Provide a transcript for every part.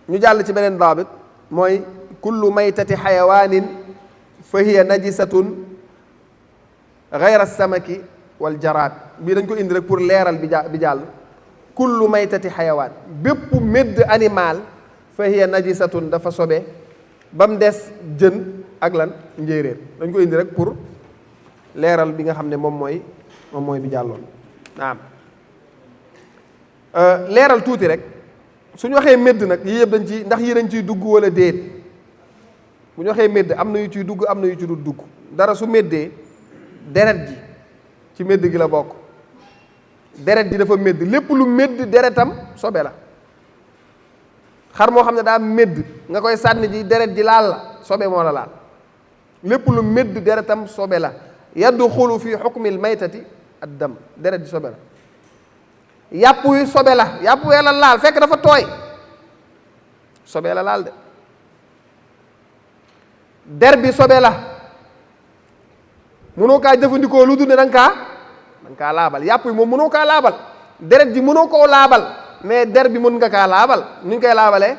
ñu jàll ci beneen daabit mooy kullu maytati xayawaanin fa hiya najisatun gayra samaki wal jaraad bii dañ ko indi rek pour leeral bi jàll kullu maytati xayawaan bépp médd animal fa hiya najisatun dafa sobe ba mu des jën ak lan njéeréer dañ ko indi rek pour leeral bi nga xam ne moom mooy bi jàlloon naam leeral tuuti rek suñu waxee médd nag yii yëpp dañ ci ndax yii dañ ciy dugg wala déet bu ñu waxee médd am na yu ciy dugg am na yu ci dul dugg dara su méddee deret ji ci médd gi la bokk deret ji dafa médd lépp lu médd deretam sobe la xar moo xam ne daa médd nga koy sànni ji deret ji laal la sobe moo la laal lépp lu médd deretam sobe la yadxulu fi xukmil maytati ad dam deret ji sobe la yàpp wi sobe la yàpp wee la laal fekk dafa tooy sobe la laal de der bi sobe la mënoo kaa jëfandikoo lu dul ne danga kaa laabal yàpp wi moom mënoo kaa laabal deret ji mënoo koo laabal mais der bi mën nga kaa laabal nu ñu koy laabalee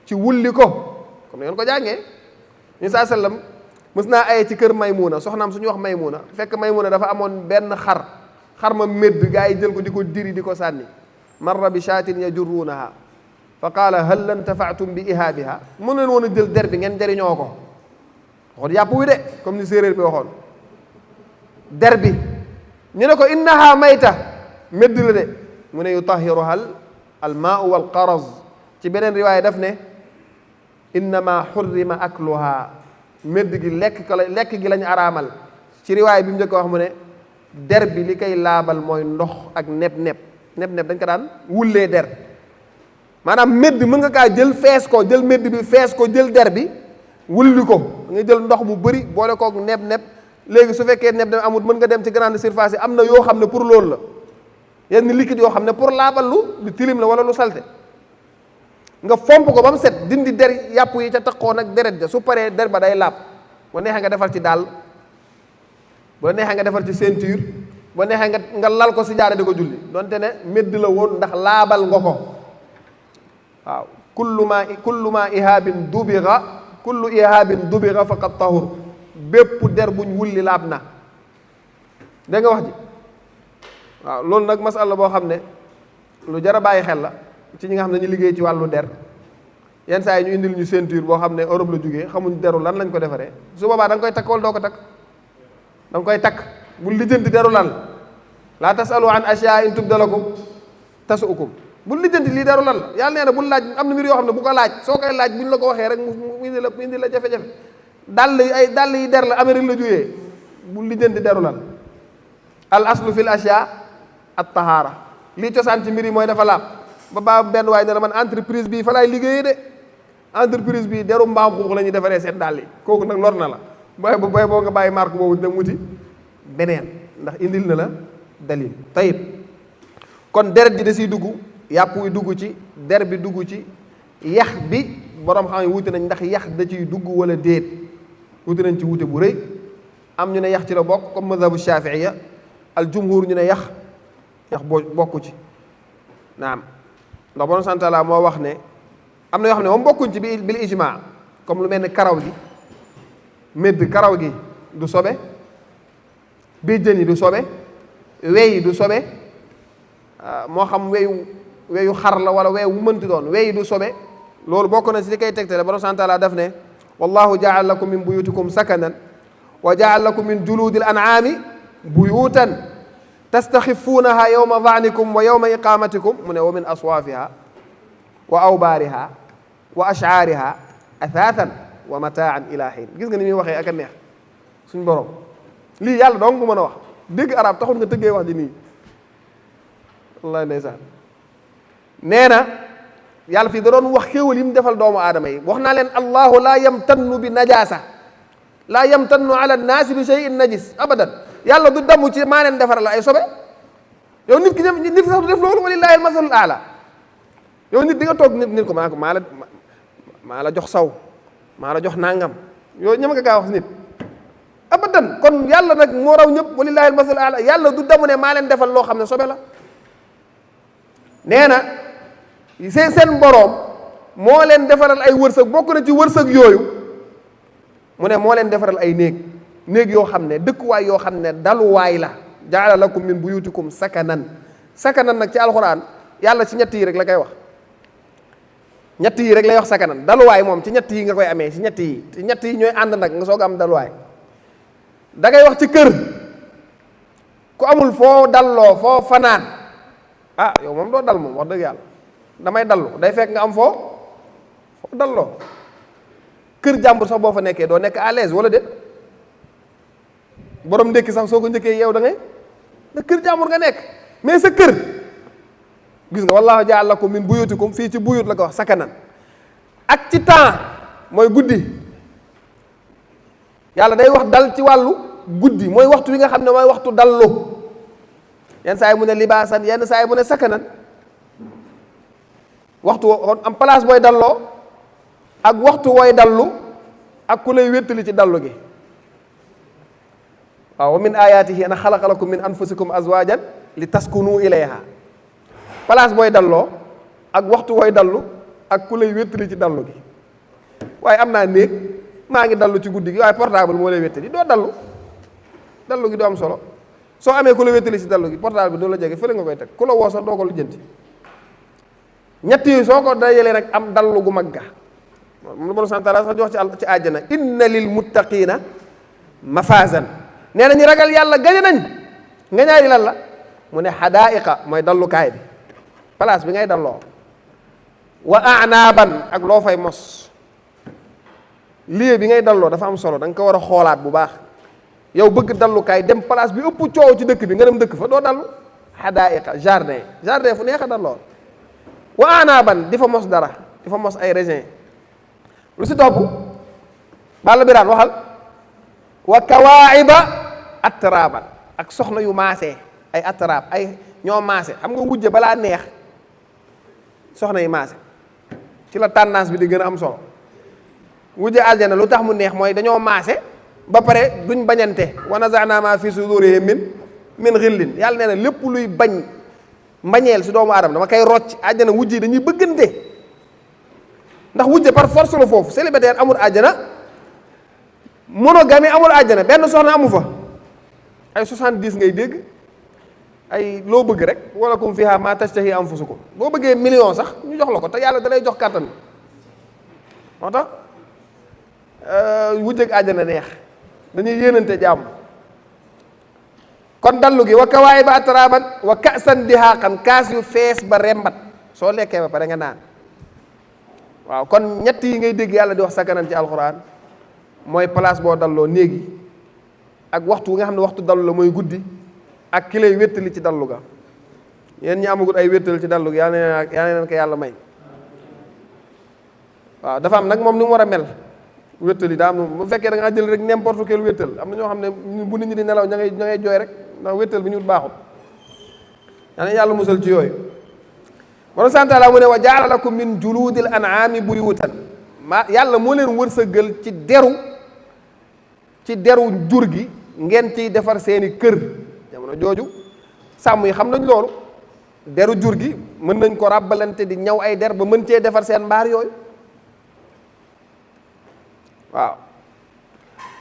ci wulli ko comme ngeen ko jàngee ñu saa sallam mës naa aye ci kër Maymuna soxnaam suñu wax Maymuna fekk Maymuna dafa amoon benn xar ma médd gaa yi jël ko di ko diri di ko sànni marra bi shaatin yajurruunaha fa qaala hal lan tafaatum bi ihaabiha mën leen woon a jël der bi ngeen jëriñoo ko waxoon yàpp wi de comme ni séeréer bi waxoon der bi ñu ne ko innaha mayta médd la de mu ne yutahiruha al maau wal qaraz ci beneen riwaaya daf ne innama xurrima akluha médd gi lekk gi lañu araamal ci riwaaya bi mu njëkk wax mu ne der bi li koy laabal mooy ndox ak neb-neb dañ ko daan wullee der maanaam médd mën nga kaa jël fees ko jël médd bi fees ko jël der bi wulli ko nga jël ndox mu bëri boole kook neb-neb léegi su fekkee neb-neb amul mën nga dem ci grande surface yi am na yoo xam ne pour loolu la yenn liquide yoo xam ne pour laabal lu tilim la wala lu salte nga fomp ko ba mu set dindi der yàpp yi ca taqoon ak deret ja su paree der ba day laab ba neexee nga defar ci daal boo neexee nga defar ci ceinture boo neexee nga lal ko si jaare di ko julli donte ne médd la woon ndax laabal nga ko waaw kullu ma ihaabin dubira faqad tahur bépp der buñ wulli laab na dégg nga wax ji waaw loolu nag masala boo xam ne lu jar a bàyyi xel la ci ñi nga xam ne ñu liggéey ci wàllu der yenn saa yi ñu indil ñu ceinture boo xam ne Europe la jógee xamuñ deru lan lañ ko defaree su boobaa da nga koy takk wala doo ko takk da nga koy takk bul lijjanti deru lan laa tasalu an ashyaa in tubda lakum tasukum bul lijjanti lii deru lan la yàlla nee na bul laaj am na mbir yoo xam ne bu ko laaj soo koy laaj buñ la ko waxee rek mu indi la jafe-jafe dàll yi der la Amérique la jógee bul lijjanti deru lan al aslu fil ashyaa at tahaara lii cosaan ci mbir yi mooy dafa laab ba benn waay ne la man entreprise bii fa laay liggéeyee de entreprise bii deru mbaam xuux la ñuy defaree seen dàll yi kooku nag lor na la booy boo nga bàyyi marque boobu dem wuti beneen ndax indil na la dalil tayib kon deret ji da siy dugg yàpp wi dugg ci der bi dugg ci yax bi borom xam ne wuute nañ ndax yax da ciy dugg wala déet wuute nañ ci wuute bu rëy am ñu ne yax ci la bokk comme mazhabu shafiiya al jumhur ñu ne yax bokku ci naam ndax borom santala moo wax ne am na yoo xam ne moom bokkuñ ci bil ijma comme lu mel ni karaw gi médd karaw gi du sobe béjjën yi du sobe wey yi du sobe moo xam weyu xar la wala weyu wu mënti doon wey yi du sobe loolu bokk na ci li koy tegtale borom santala daf ne wallahu jaal lakum min buyutikum sakanan wa jaal lakum min juludil an'ami buyutan tastaxifuunaha yowma danikum wa yowma iqamatikum mu ne wa min aswaafiha wa awbaariha wa ashcaariha athaathan wa mataan ila xiin gis nga ni muy waxee ak a neex suñ borom lii yàlla dong mu mën a wax dégg arab taxul nga tëggee wax ji nii wallahi ndeysaan nee na yàlla fii da doon wax xéewal yi mu defal doomu aadama yi wax naa leen allahu laa yamtannu bi najaasa laa yamtannu ala nnaasi bi shay'in najis abadan yàlla du damu ci maa leen defar la ay sobe yow nit ki sax du def loolu walillahi almasalul aala yow nit di nga toog nit ko maa la jox saw maa la jox nangam yow ñama nga kaa wax nit abadan kon yàlla nag moo raw ñëpp walillahi almasalul aala yàlla du damu ne maa leen defal loo xam ne sobe la nee na seen boroom moo leen defaral ay wërsëg bokk na ci wërsëg yooyu mu ne moo leen defaral ay néeg yoo xam ne dëkkuwaay yoo xam ne daluwaay la jaala lakum min buyutikum sakanan nag ci alxuraan yàlla ci ñett yi rek la koy wax ñett yi rek lay wax sakanan daluwaay moom ci ñett yi nga koy amee ci ñett yi ñooy ànd nag nga soog am daluwaay da ngay wax ci kër ku amul foo dalloo foo fanaan ah yow moom doo dal moom wax dëgg yàlla damay dallu day fekk nga am foo dalloo kër jàmbur sax boo fa nekkee doo nekk à l'aise wala déet borom ndékki sax soo ko njëkkee yow da ngay da kër jàmbur nga nekk mais sa kër gis nga wallahu jaal lakum min buyutikum fii ci buyut la ko wax sakanan ak ci temps mooy guddi yàlla day wax dal ci wàllu guddi mooy waxtu wi nga xam ne mooy waxtu dallu yenn saa yi mu ne libaasan yenn saa yi mu ne sakanan waxtu am place booy dalloo ak waxtu wooy dallu ak ku lay wéttali ci dallu gi waaw wa min ayatihi an xalaqa lakum min anfusikum azwajan li taskunu ilayha place booy dalloo ak waxtu wooy dallu ak ku lay wéttali ci dallu gi waaye am naa néeg maa ngi dallu ci guddi gi waaye portable moo lay wéttali doo dallu gi du am solo soo amee ku la wéttali ci dallu gi portable bi doo la jege fële nga koy teg ku la woo sax doo ko lijjanti ñett yi soo ko dajalee rek am dallu gu mag ga mu borom sant Yàlla sax di wax ci àjjana inna lil muttaqina mafazan nee na ñu ragal yàlla gañe nañ nga ñaari lan la mu ne xadaaiqa mooy dallukaay bi place bi ngay dalloo wa anaaban ak loo fay mos lieu bi ngay dalloo dafa am solo da nga ko war a xoolaat bu baax yow bëgg dallukaay dem place bi ëpp coow ci dëkk bi nga dem dëkk fa doo dallu xadaaiqa jardin fu neex a dalloo wa anaaban di fa mos dara di fa mos ay raisin lu si topp balla biraan waxal wa kawaiba atraban ak soxna yu maasee ay atrab ay ñoo maase xam nga wujje balaa neex soxna yi maase ci la tendance bi di gën a am solo wujje aljana lu tax mu neex mooy dañoo maase ba pare duñ bañante wa naza'na ma fi sudurihim min ghillin yàlla nee na lépp luy bañ mbañeel si doomu aadama dama koy rocc àjjana wujje yi dañuy bëggante ndax wujje par force la foofu célibataire amul àjjana monogamie amul àjjana benn soxna amu fa ay 70 ngay dégg ay loo bëgg rek wala kum fiha ma tashtahi anfusukum boo bëggee million sax ñu jox la ko te yàlla da lay jox kàttan moo tax wujjeeg àjjana neex dañuy yéenante jàmm kon dallu gi wa kawaayiba atraban wa ka'san dihaaqan kaas yu fees ba rembat soo lekkee ba pare nga naan waaw kon ñett yi ngay dégg yàlla di wax sakanan ci alquran mooy place boo dalloo néegi ak waxtu nga xam ne waxtu dallu la mooy guddi ak ki lay wéttali ci dallu ga yéen ñi amagul ay wéttali ci dallu ga yàlla na leen ko yàlla may waaw dafa am nag moom ni mu war a mel wéttali daa am bu fekkee da ngaa jël rek n'importe quel wéttal am na ñoo xam ne bu nit ñi di nelaw ña ngay jooy rek ndax wéttal bi ñu baaxul yàlla yàlla musal ci yooyu borom sant Yàlla mu ne wa jaala lakum min juluudil an'aami buyuutan yàlla moo leen wërsëgal ci deru jur gi ngeen ciy defar seeni kër jamono jooju sàmm yi xam nañ loolu deru jur gi mën nañ ko ràbbalante di ñaw ay der ba mën cee defar seen mbaar yooyu waaw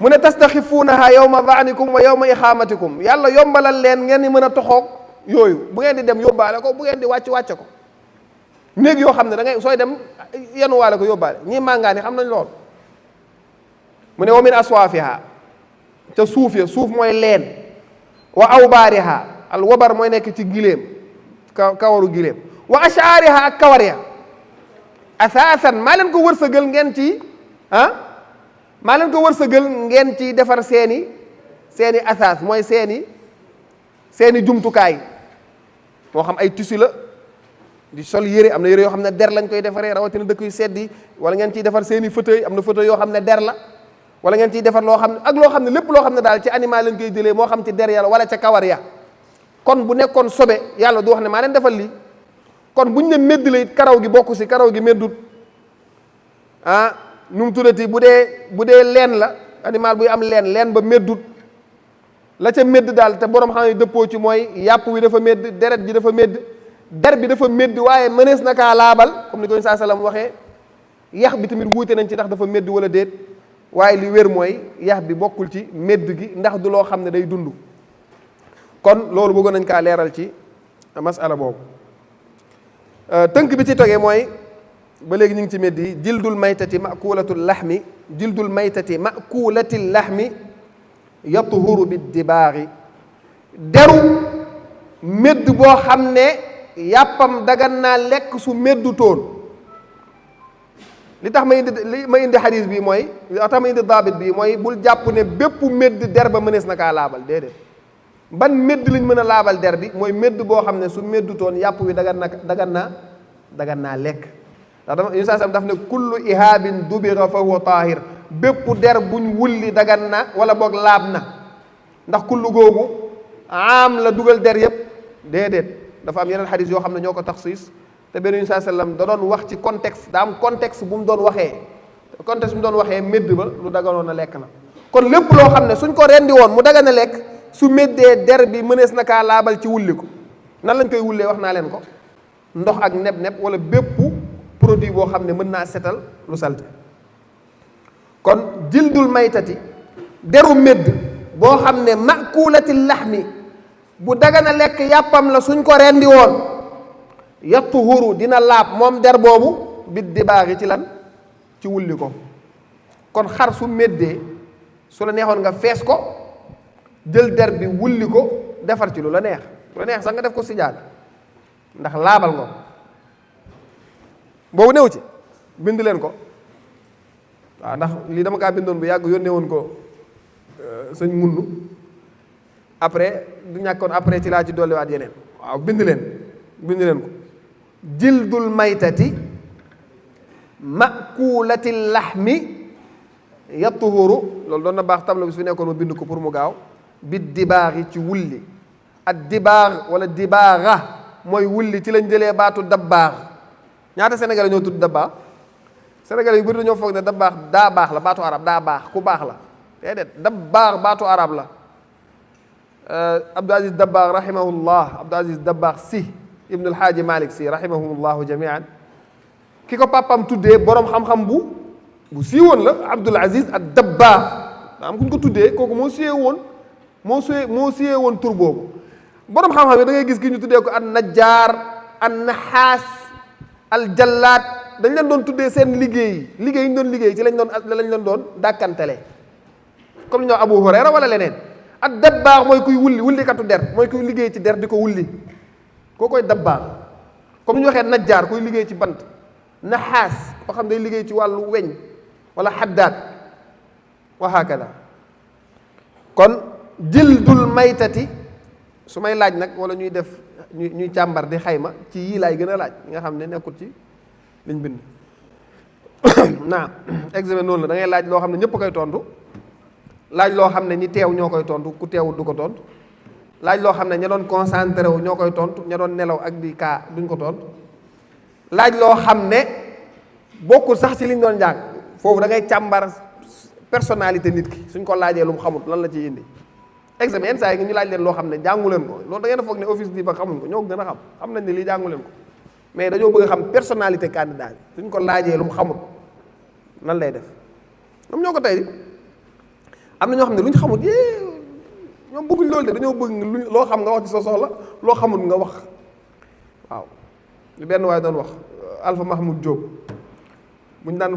mu ne tastaxifuunaha yawma da'nikum wa yawma ixaamatikum yàlla yombalal leen ngeen di mën a toxoog yooyu bu ngeen di dem yóbbaale ko bu ngeen di wàcce ko néeg yoo xam ne da ngay sooy dem yenuwaale ko yóbbaale ñii màngaani xam nañ loolu mu ne wa min aswaafiha te suuf mooy leen wa awbaariha al wabar mooy nekk ci giléem kawaru giléem wa ashaariha ak kawar ya asaasan maa leen ko wërsëgal ngeen ci maa leen ko wërsëgal ngeen ci defar seeni asaas mooy seeni jumtukaay moo xam ay tissu la di sol yére am na yére yoo xam ne der lañ koy defaree rawatina dëkk yu seddi wala ngeen ciy defar seeni fauteuil am na fauteuil yoo xam ne der la wala ngeen ciy defar loo xam ne ak loo xam ne lépp loo xam ne daal ci animal lañ koy jëlee moo xam ci der yàlla wala ca kawar ya kon bu nekkoon sobe yàlla du wax ne maa leen defal lii kon buñ ne médd la it karaw gi bokk si karaw gi méddut nu mu tuddati bu dee leen la animal buy am leen ba méddut la ca médd daal te borom xam ne dëppoo ci mooy yàpp wi dafa médd deret ji dafa médd der bi dafa médd waaye mënees na kaa laabal comme ni ko saa salaam waxee yax bi tamit wuute nañ ci ndax dafa médd wala déet waaye li wér mooy yax bi bokkul ci médd gi ndax du loo xam ne day dund. kon loolu bëggoon nañ kaa leeral ci masala boobu. tënk bi ci toge mooy ba léegi ñu ngi ci médd yi jildul maytati makulatul laxmi jildul maytati makulatil laxmi yatuhuru biddibaari deru médd boo xam ne yàppam dagan naa lekk su méddu toon li tax ma indi xadis bi mooy li tax ma indi daabit bi mooy bul jàpp ne bépp médd der ba mënees na kaa laabal déedéet ban médd lañ mën a laabal der bi mooy médd boo xam ne su méddu toon yàpp wi dagan naa lekk ndax dafa yu saa sam daf ne kullu ihaabin dubira fa huwa taahir bépp der buñ wulli dagan na wala boog laab na ndax kullu googu am la dugal der yëpp déedéet dafa am yeneen xadis yoo xam ne ñoo ko taxsiis te benn yu saa sallam da doon wax ci contexte daa am contexte bu mu doon waxee contexte bu mu doon waxee médd ba lu daganoon a lekk la kon lépp loo xam ne suñ ko rendi woon mu dagan a lekk su méddee der bi mënees na kaa laabal ci wulli ko nan lañ koy wullee wax naa leen ko ndox ak neb-neb wala bépp produit boo xam ne mën naa setal lu salte kon jildul maytati deru médd boo xam ne makulati laxmi bu dagana lekk yàppam la suñ ko rendi woon yatuhuru dina laab moom der boobu bit di baaxi ci lan ci wulli ko kon xar su méddee su la neexoon nga fees ko jël der bi wulli ko defar ci lu la neex sax nga def ko sijaad ndax laabal nga boobu néew ci bind leen ko waaw ndax lii dama kaa bindoon bu yàgg yónnee woon ko sëñ munnu après du ñàkkoon après ci laa ci dolliwaat yeneen waaw bind leen ko jildul maytati makulati laxmi yatuhuru loolu doon na baax tableau bi su fi nekkoon ma bind ko pour mu gaaw bit dibaaxi ci wulli ak dibaax wala dibaaxa mooy wulli ci lañ jëlee baatu dabbaax ñaata sénégalais ñoo tudd dabbaax sénégalais yu bëri dañoo foog ne dabbaax daa baax la baatu arab daa baax ku baax la déedéet dabbaax baatu arab la Abdou Aziz Dabbaax rahimahullah Abdou Aziz Dabbaax si ibnul Haaji Malik si rahimahumullahu jamian ki ko papam tuddee borom xam-xam bu siiwoon la Abdul Aziz ad Dabbaax daa am ku ñu ko tuddee kooku moo siyee woon tur boobu borom xam-xam yi da ngay gis ki ñu tuddee ko an najjaar an naxaas al jallaat dañ leen doon tuddee seen liggéey yi ñu doon liggéey ci lañ leen doon dàkkantele comme li ñoo Abu Hurayra wala leneen ak dabbaax mooy kuy wullikatu der mooy kuy liggéey ci der di ko wulli koo koy dabbaax comme ñu waxee najjaar kuy liggéey ci bant naxaas boo xam day liggéey ci wàllu weñ wala xaddaat wa hakada kon jildul maytati su may laaj nag wala ñuy def ñuy càmbar di xayma ci yii laay gën a laaj nga xam ne nekkul ci liñ bind naa examen noonu la da ngay laaj loo xam ne ñëpp koy tontu laaj loo xam ne ñi teew ñoo koy tontu ku teewul du ko tontu laaj loo xam ne ña doon concentré wu ñoo koy tontu ña doon nelaw ak di kaa duñ ko tontu laaj loo xam ne bokkul sax ci liñ doon jàng foofu da ngay càmbar personnalité nit ki suñ ko laajee lu mu xamut lan la ciy indi examen yenn saa yi ñu laaj leen loo xam ne jàngu leen ko loolu da ngeen a foog ne office bi ba xamuñ ko ñoo ko gën a xam nañ ne lii jàngu leen ko mais dañoo bëgg a xam personnalité candidat bi suñ ko laajee lu mu xamut nan lay def ñoom ñoo ko tey am na ñoo xam ne lu ñu xamut ñoom bëgguñ loolu de dañoo bëgg loo xam nga wax ci sa soxla loo xamut nga wax waaw lu benn waaye doon wax Alpha Mahmoud Diop buñ daan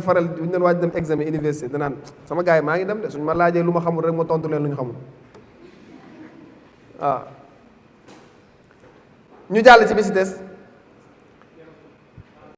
waaj dem examen université danaan sama gars yi maa ngi dem de suñ ma laajee lu ma xamul rek ma tontu leen lu ñu xamul waaw ñu jàll ci bi si des